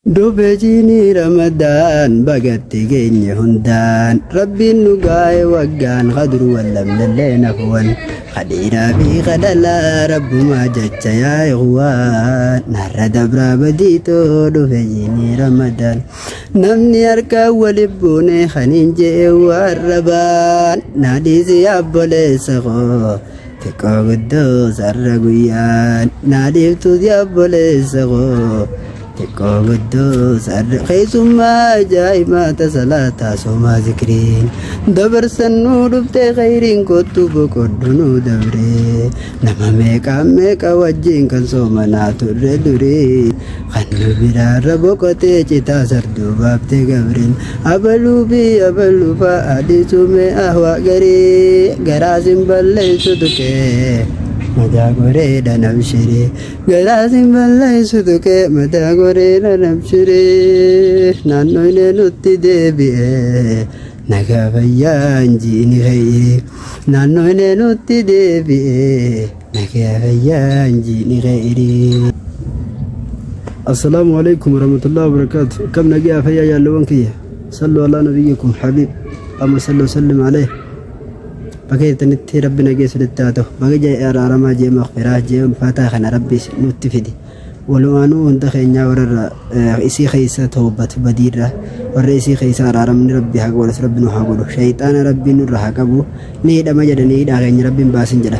Dhufe jiini Ramadaan bagatti geenye hundaan, Rabbiin nu gaa'e waggaan kadur wallamnellee nafuwan kadhiiraa fi kadhalaa rabbumaa jecha yaa ikhwaan narra dabraa badiitoo. Dhufe jiini Ramadaan, namni harkaan wali buune kaniin je'e waan rabaan naadhiisi yaabboleessa koo xiqqoo guddoo sarra guyyaan naadhiiftus yaabboleessa koo xiqqoo guddoo sarra keessummaa ajaa'ibaa tasalaataa soomaa zikriin dabarsannuu dhuftee khayriin kottu boqodhu nuu dabree. Nama meeqaa meeqa wajjin kan soomanaa turre durii, kan nu biraarra boqotee citaa sarduu baaftee gabriin abaluu fi abaluu fa'a dhiisumee ahwaa garii garaa sin balleessu tuqee mataa goreedha nabshirii, garaa sin balleessu tuqee mataa goreedha nabshirii. Naannoo inni nutti deebi'ee nagaa fayyaan jiini khayrii, naannoo inni nutti deebi'ee nagaa fayyaan jiini khayrii. Assalaamu alaikum warahmatullahi wabarakatuh. Kam nagaa fayyaa jaalawwan kiyya. Sallu alaa nabiyyikum habiib. Amma sallu sallim alayhi. Bakka jirtanitti rabbi nagee isinitti haa ta'u. Baga jee araaramaa jee maghfiraa jee ulfaataa kana rabbi nutti fide. Walumaanuu hunda keenyaa warra isii keessa toobbatu badiirra warra isii keessa araaramni rabbi haa godhus rabbi nu haa godhu. Shayxaana rabbi nurra haa qabu. Ni hidhama jedhanii hidhaa keenya rabbiin baasin jedha.